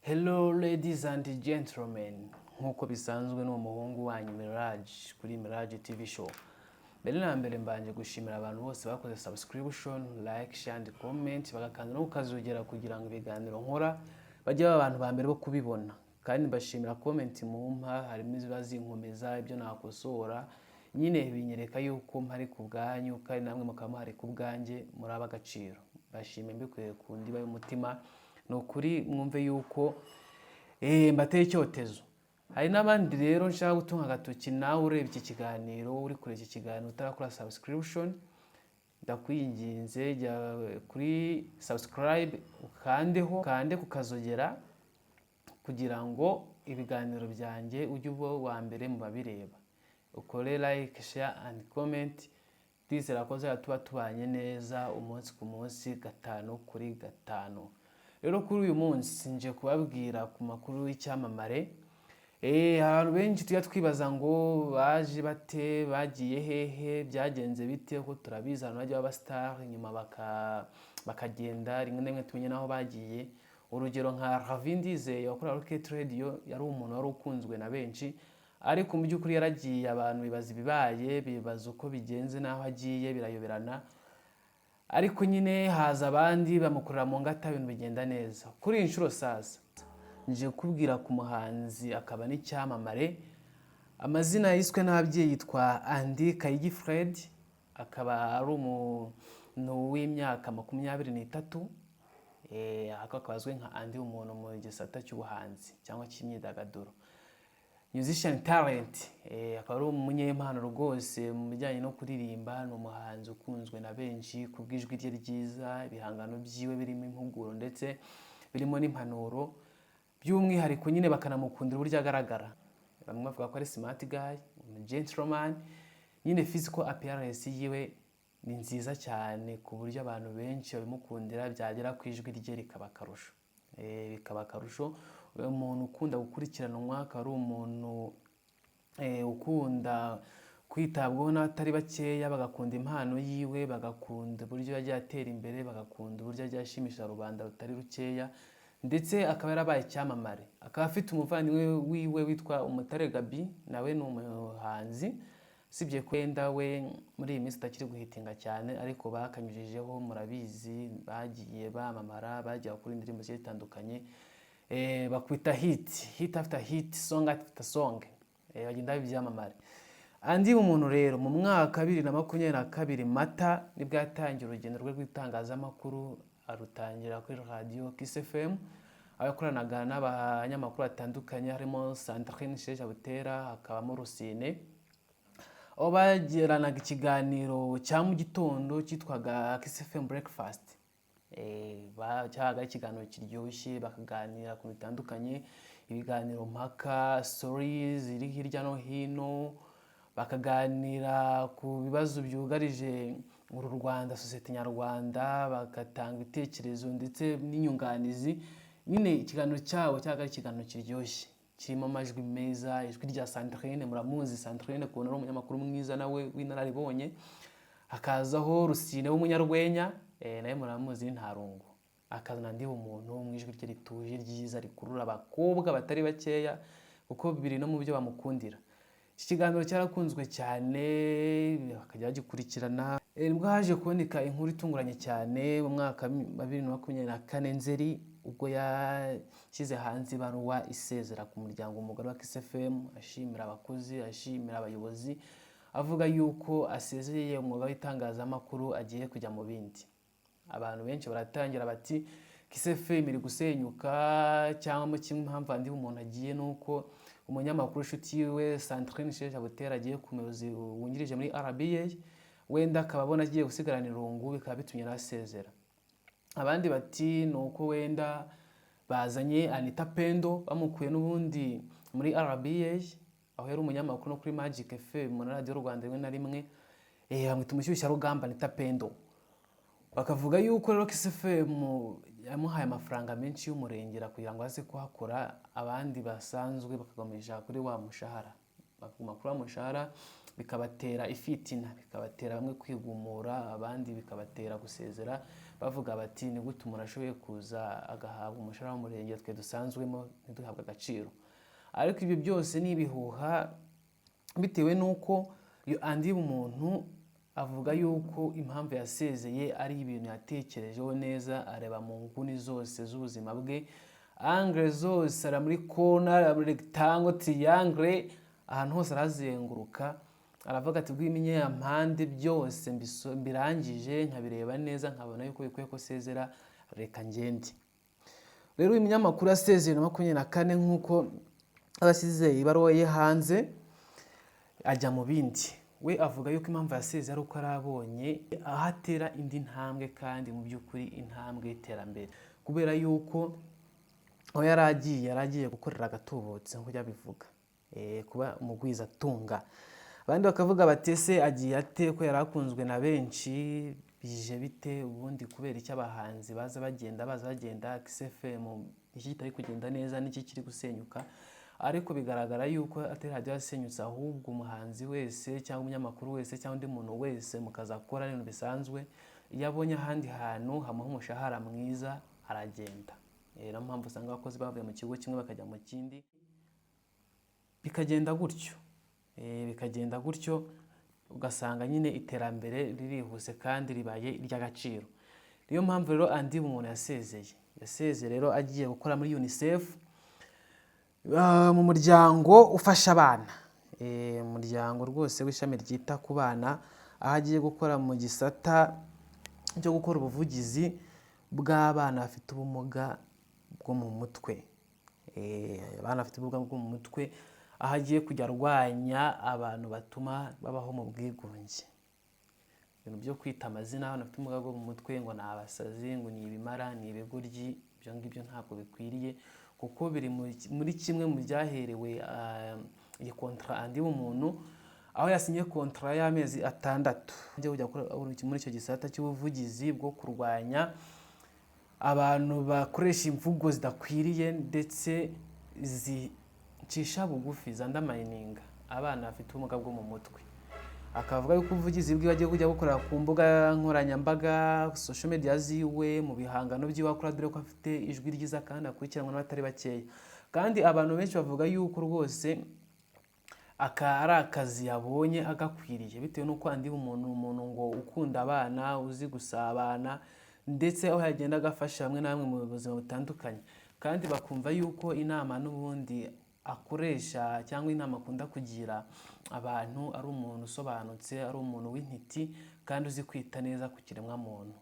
Hello ladies and gentlemen, nk'uko bisanzwe ni umuhungu wanyu Mirage kuri Mirage TV Show. Mbere na mbere mbanje gushimira abantu bose bakoze subscription, like, share and comment, bagakanda no kukazogera kugira ngo ibiganiro nkora bajye baba abantu ba mbere bo kubibona. Kandi mbashimira comment mumpa, harimo iziba zinkomeza ibyo nakosora, nyine binyereka yuko mpari ku bwanyu kandi namwe mukaba muhari ku bwanjye, muri ab'agaciro. Mbashimiye mbikuye ku ndiba y'umutima, ni ukuri mwumve yuko mbateye icyotezo. Hari n'abandi rero nshaka gutunga agatoki. Nawe ureba iki kiganiro, uri kureba iki kiganiro utarakora subscription, ndakwinginze jya kuri subscribe, ukandeho, ukande kukazogera kugira ngo ibiganiro byanjye ujye uba uwa mbere mu babireba. Ukore like, share and comment. Ndizera ko tuzajya tuba tubanye neza umunsi ku munsi, gatanu kuri gatanu. Rero kuri uyu munsi nje kubabwira ku makuru y'icyamamare. Abantu benshi tujya twibaza ngo baje bate, bagiye hehe, byagenze bite, ko turabizi abantu bajya baba star nyuma bakagenda, rimwe na rimwe tumenye n'aho bagiye. Urugero nka Ravi Ndizeye wakorera Rocket Radio, yari umuntu wari ukunzwe na benshi, ariko mu by'ukuri yaragiye, abantu bibaza ibibaye, bibaza uko bigenze n'aho agiye, birayoberana. Ariko nyine haza abandi bamukorera mu ngata, ibintu bigenda neza. Kuri iyi nshuro sasa nje kubwira ku muhanzi akaba n'icyamamare. Amazina yiswe n'ababyeyi yitwa Andy Kayigi Fred, akaba ari umuntu w'imyaka 23, akaba azwi nka Andy Umuntu mu gisata cy'ubuhanzi cyangwa cy'imyidagaduro, musician talent. Akaba ari umunyempano rwose mu bijyanye no kuririmba. Ni umuhanzi ukunzwe na benshi ku bw'ijwi rye ryiza, ibihangano byiwe birimo impuguro ndetse birimo n'impanuro. By'umwihariko nyine bakanamukundira uburyo agaragara. Bamwe bavuga ko ari smart guy, gentleman, nyine physical appearance yiwe ni nziza cyane ku buryo abantu benshi babimukundira, byagera ku ijwi rye rikaba akarusho. Bikaba akarusho. Umuntu ukunda gukurikiranwa, akaba ari umuntu ukunda kwitabwaho n'abatari bakeya, bagakunda impano yiwe, bagakunda uburyo yagiye atera imbere, bagakunda uburyo yagiye ashimisha rubanda rutari rukeya, ndetse akaba yarabaye icyamamare. Akaba afite umuvandimwe wiwe witwa Umutare Gaby, nawe ni umuhanzi, usibye ko wenda we muri iyi minsi atakiri guhitinga cyane, ariko bakanyujijeho murabizi, bagiye bamamara, bagiye bakora indirimbo zigiye zitandukanye, bakwita hit, hit after hit, song after song, bagenda baba ibyamamare. Andy Umuntu rero mu mwaka 2022 Mata nibwo yatangiye urugendo rwe rw'itangazamakuru, arutangira kuri radiyo Kiss FM, aho yakoranaga n'abanyamakuru batandukanye harimo Sandrine Sheja Butera, hakabamo Rusine, aho bagiranaga ikiganiro cya mu gitondo cyitwaga Kiss FM Breakfast. Cyabaga ari ikiganiro kiryoshye, bakaganira ku bintu bitandukanye, ibiganiro mpaka, stories ziri hirya no hino, bakaganira ku bibazo byugarije uru Rwanda, sosiyete nyarwanda, bagatanga ibitekerezo ndetse n'inyunganizi. Nyine ikiganiro cyabo cyabaga ari ikiganiro kiryoshye, kirimo amajwi meza, ijwi rya Sandrine. Muramuzi Sandrine ukuntu ari umunyamakuru mwiza nawe w'inararibonye. Hakazaho Rusine w'umunyarwenya, nawe muramuzi ntarungu, akazana Andy Umuntu mu ijwi rye rituje ryiza rikurura abakobwa batari bakeya, kuko biri no mu byo bamukundira. Iki kiganiro cyarakunzwe cyane, bakajya bagikurikirana. Nibwo haje kuboneka inkuru itunguranye cyane mu mwaka wa 2024 Nzeri, ubwo yashyize hanze ibaruwa isezera ku muryango mugari wa Kiss FM, ashimira abakozi, ashimira abayobozi, avuga yuko asezeye umwuga w'itangazamakuru, agiye kujya mu bindi. Abantu benshi baratangira bati Kiss FM iri gusenyuka, cyangwa mu kimwe impamvu Andy Umuntu agiye nuko umunyamakuru inshuti yiwe Sandrine Sheja Butera agiye ku muyobozi wungirije muri RBA, wenda akaba abona agiye gusigarana irungu, bikaba bitumye arasezera. Abandi bati ni uko wenda bazanye Anita Pendo, bamukuye n'ubundi muri RBA aho yari umunyamakuru, no kuri Magic FM na Radiyo Rwanda rimwe na rimwe, bamwita umushyushyarugamba Anita Pendo. Bakavuga yuko rero Kiss FM yamuhaye amafaranga menshi y'umurengera kugira ngo aze kuhakora, abandi basanzwe bakagomeja kuri wa mushahara, bakaguma kuri wa mushahara, bikabatera ifitina, bikabatera bamwe kwigumura, abandi bikabatera gusezera. Bavuga bati: "Ni gute umuntu ashoboye kuza agahabwa umushahara w'umurenge, twe dusanzwemo ntiduhabwe agaciro?" Ariko ibyo byose ni ibihuha, bitewe n'uko iyo Andy Bumuntu avuga yuko impamvu yasezeye ari ibintu yatekerejeho neza, areba mu nguni zose z'ubuzima bwe, angle zose, ara muri corner, areba muri rectangle, triangle, ahantu hose arazenguruka. Aravuga ati: "Bw'ibinyampande byose mbirangije, nkabireba neza, nkabona yuko bikwiye ko sezera, reka ngende." Rero uyu munyamakuru yasezeye na 24, nk'uko aba asize ibaruwa ye hanze, ajya mu bindi. We avuga yuko impamvu yasezeye ari uko arabonye aho atera indi ntambwe, kandi mu by'ukuri intambwe y'iterambere, kubera yuko aho yari agiye gukorera agatubutse, nk'uko yabivuga, kuba umugwizatunga. Abandi bakavuga bati: "Ese agiye ate ko yari akunzwe na benshi? Bije bite ubundi? Kubera icyo abahanzi baza bagenda, baza bagenda? Kiss FM iki kitari kugenda neza, n'iki kiri gusenyuka?" Ariko bigaragara yuko atari radiyo yasenyutse, ahubwo umuhanzi wese cyangwa umunyamakuru wese cyangwa undi muntu wese mu kazi akora, ibintu bisanzwe, iyo abonye ahandi hantu hamuha umushahara mwiza aragenda. Niyo mpamvu usanga abakozi bavuye mu kigo kimwe bakajya mu kindi, bikagenda gutyo. Bikagenda gutyo, ugasanga nyine iterambere ririhuse kandi ribaye iry'agaciro. Niyo mpamvu rero Andy Bumuntu yasezeye rero agiye gukora muri UNICEF, mu muryango ufasha abana, umuryango rwose w'ishami ryita ku bana, aho agiye gukora mu gisata cyo gukora ubuvugizi bw'abana bafite ubumuga bwo mu mutwe. Abana bafite ubumuga bwo mu mutwe, aho agiye kujya arwanya abantu batuma babaho mu bwigunge, ibintu byo kwita amazina abana bafite ubumuga bwo mu mutwe ngo ni abasazi, ngo ni ibimara, ni ibigoryi. Ibyo ngibyo ntabwo bikwiriye, kuko biri muri kimwe mu byaherewe iyi contrat Andy Bumuntu, aho yasinye contrat y'amezi 6 ajya kujya gukora muri icyo gisata cy'ubuvugizi bwo kurwanya abantu bakoresha imvugo zidakwiriye ndetse zicisha bugufi, zandamayininga abana bafite ubumuga bwo mu mutwe. Akavuga yuko ubuvugizi bwiwe agiye kujya bukorera ku mbuga nkoranyambaga, social media ziwe, mu bihangano byiwe akora, dore ko afite ijwi ryiza kandi akurikiranwa n'abatari bakeya. Kandi abantu benshi bavuga yuko rwose aka ari akazi yabonye agakwiriye, bitewe n'uko Andy umuntu ngo ukunda abana, uzi gusabana, ndetse aho yagenda agafasha bamwe na bamwe mu buzima butandukanye. Kandi bakumva yuko inama n'ubundi akoresha cyangwa inama akunda kugira abantu, ari umuntu usobanutse, ari umuntu w'intiti kandi uzi kwita neza ku kiremwamuntu,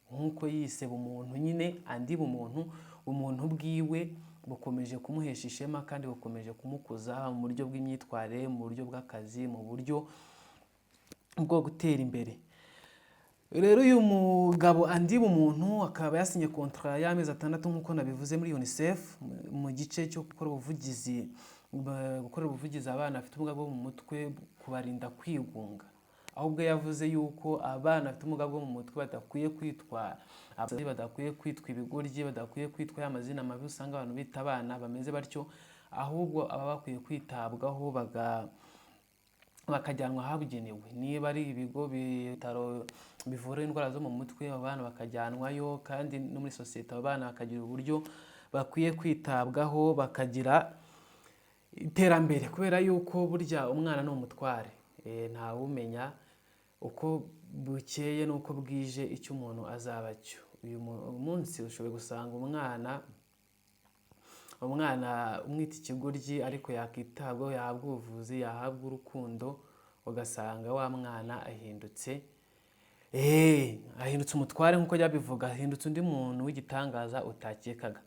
nk'uko yise Bumuntu nyine. Andy Bumuntu, umuntu bwiwe bukomeje kumuhesha ishema kandi bukomeje kumukuza mu buryo bw'imyitwarire, mu buryo bw'akazi, mu buryo bwo gutera imbere. Rero uyu mugabo Andy Bumuntu akaba yasinye contrat y'amezi 6, nk'uko nabivuze, muri UNICEF, mu gice cyo gukora ubuvugizi, gukorera ubuvugizi abana bafite ubumuga bwo mu mutwe, kubarinda kwigunga. Ahubwo yavuze yuko abana bafite ubumuga bwo mu mutwe badakwiye kwitwa abasazi, badakwiye kwitwa ibigoryi, badakwiye kwitwa ya mazina mabi usanga abantu bita abana bameze batyo, ahubwo aba bakwiye kwitabwaho, bakajyanwa ahabugenewe, niba ari ibigo, bitaro bivura indwara zo mu mutwe, abo bana bakajyanwayo. Kandi no muri sosiyete abo bana bakagira uburyo bakwiye kwitabwaho, bakagira iterambere, kubera yuko burya umwana ni umutware. Ntawumenya uko bukeye n'uko bwije icyo umuntu azaba cyo. Uyu munsi ushoboye gusanga umwana umwita ikigoryi, ariko yakitabwaho, yahabwa ubuvuzi, yahabwa urukundo, ugasanga wa mwana ahindutse umutware, nk'uko yabivuga, ahindutse undi muntu w'igitangaza utakekaga.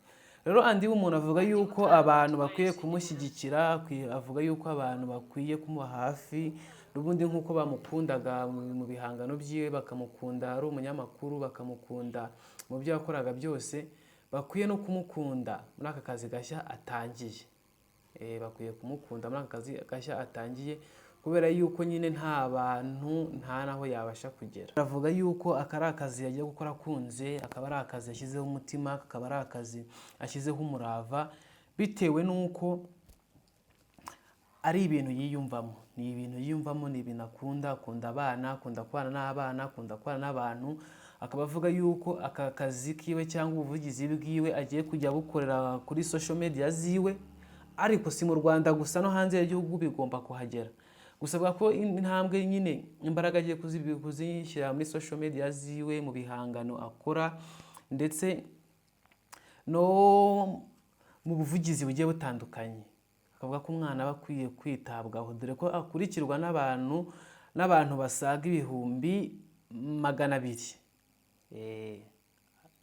Rero Andy Bumuntu avuga yuko abantu bakwiye kumushyigikira, avuga yuko abantu bakwiye kumuba hafi n'ubundi nk'uko bamukundaga mu bihangano byiwe, bakamukunda ari umunyamakuru, bakamukunda mu byo yakoraga byose, bakwiye no kumukunda muri aka kazi gashya atangiye. Bakwiye kumukunda muri aka kazi gashya atangiye, kubera yuko nyine nta bantu, nta n'aho yabasha kugera. Avuga yuko aka ari akazi yagiye gukora akunze, akaba ari akazi yashyizeho umutima, kakaba ari akazi ashyizeho umurava, bitewe n'uko ari ibintu yiyumvamo, ni ibintu yiyumvamo, ni ibintu akunda. Akunda abana, akunda kubana n'abana, akunda kubana n'abantu. Akaba avuga yuko aka kazi kiwe cyangwa ubuvugizi bwiwe agiye kujya bukorera kuri social media ziwe, ariko si mu Rwanda gusa, no hanze y'igihugu bigomba kuhagera. Gusa avuga ko intambwe nyine, imbaraga agiye kuzishyira muri social media ziwe, mu bihangano akora, ndetse no mu buvugizi bugiye butandukanye. Akavuga ko umwana aba akwiye kwitabwaho, dore ko akurikirwa n'abantu basaga 200,000.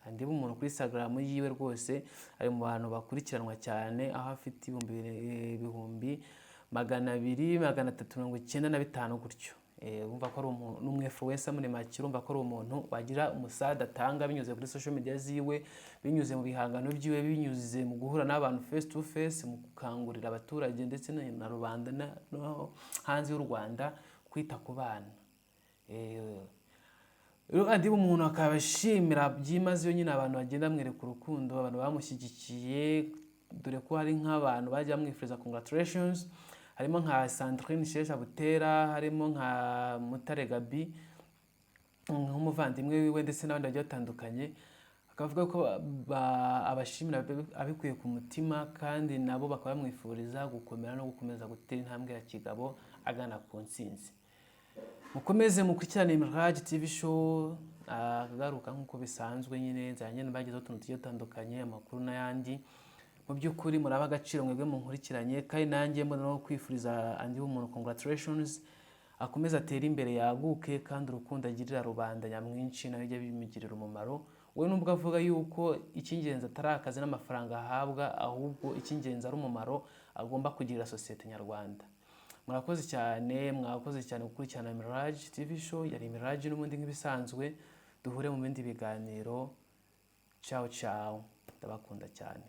Andi umuntu kuri Instagram yiwe rwose ari mu bantu bakurikiranwa cyane, aho afite 200,395 000 gutyo. Urumva ko ari umuntu n'umwinfluencer muri make. Urumva ko ari umuntu wagira umusada atanga binyuze kuri social media ziwe, binyuze mu bihangano byiwe, binyuze mu guhura n'abantu face to face, mu gukangurira abaturage ndetse na rubanda no hanze y'u Rwanda kwita ku bana. Rero Andy Bumuntu akaba ashimira byimazeyo nyine abantu bagenda bamwereka urukundo, abantu bamushyigikiye, dore ko hari nk'abantu bajya bamwifuriza congratulations, harimo nka Sandrine Sheja Butera, harimo nka Mutare Gaby nk'umuvandimwe wiwe, ndetse n'abandi bagiye batandukanye. Akavuga ko abashimira abikuye ku mutima, kandi nabo bakaba bamwifuriza gukomera no gukomeza gutera intambwe ya kigabo agana ku ntsinzi. Mukomeze mukurikirane Mirage TV Show, akagaruka nk'uko bisanzwe nyine, nzajya ngenda mbagezaho utuntu tugiye dutandukanye, amakuru n'ayandi. Mu by'ukuri muraba agaciro mwebwe munkurikiranye, kandi nanjye mbona no kwifuriza Andy Bumuntu congratulations, akomeze atere imbere, yaguke, kandi urukundo agirira rubanda nyamwinshi nawe bijye bimugirira umumaro. We nubwo avuga yuko icy'ingenzi atari akazi n'amafaranga ahabwa, ahubwo icy'ingenzi ari umumaro agomba kugirira sosiyete nyarwanda. Murakoze cyane, mwakoze cyane gukurikirana Mirage TV Show. Yari Mirage n'ubundi nk'ibisanzwe, duhure mu bindi biganiro. Ciao ciao, ndabakunda cyane.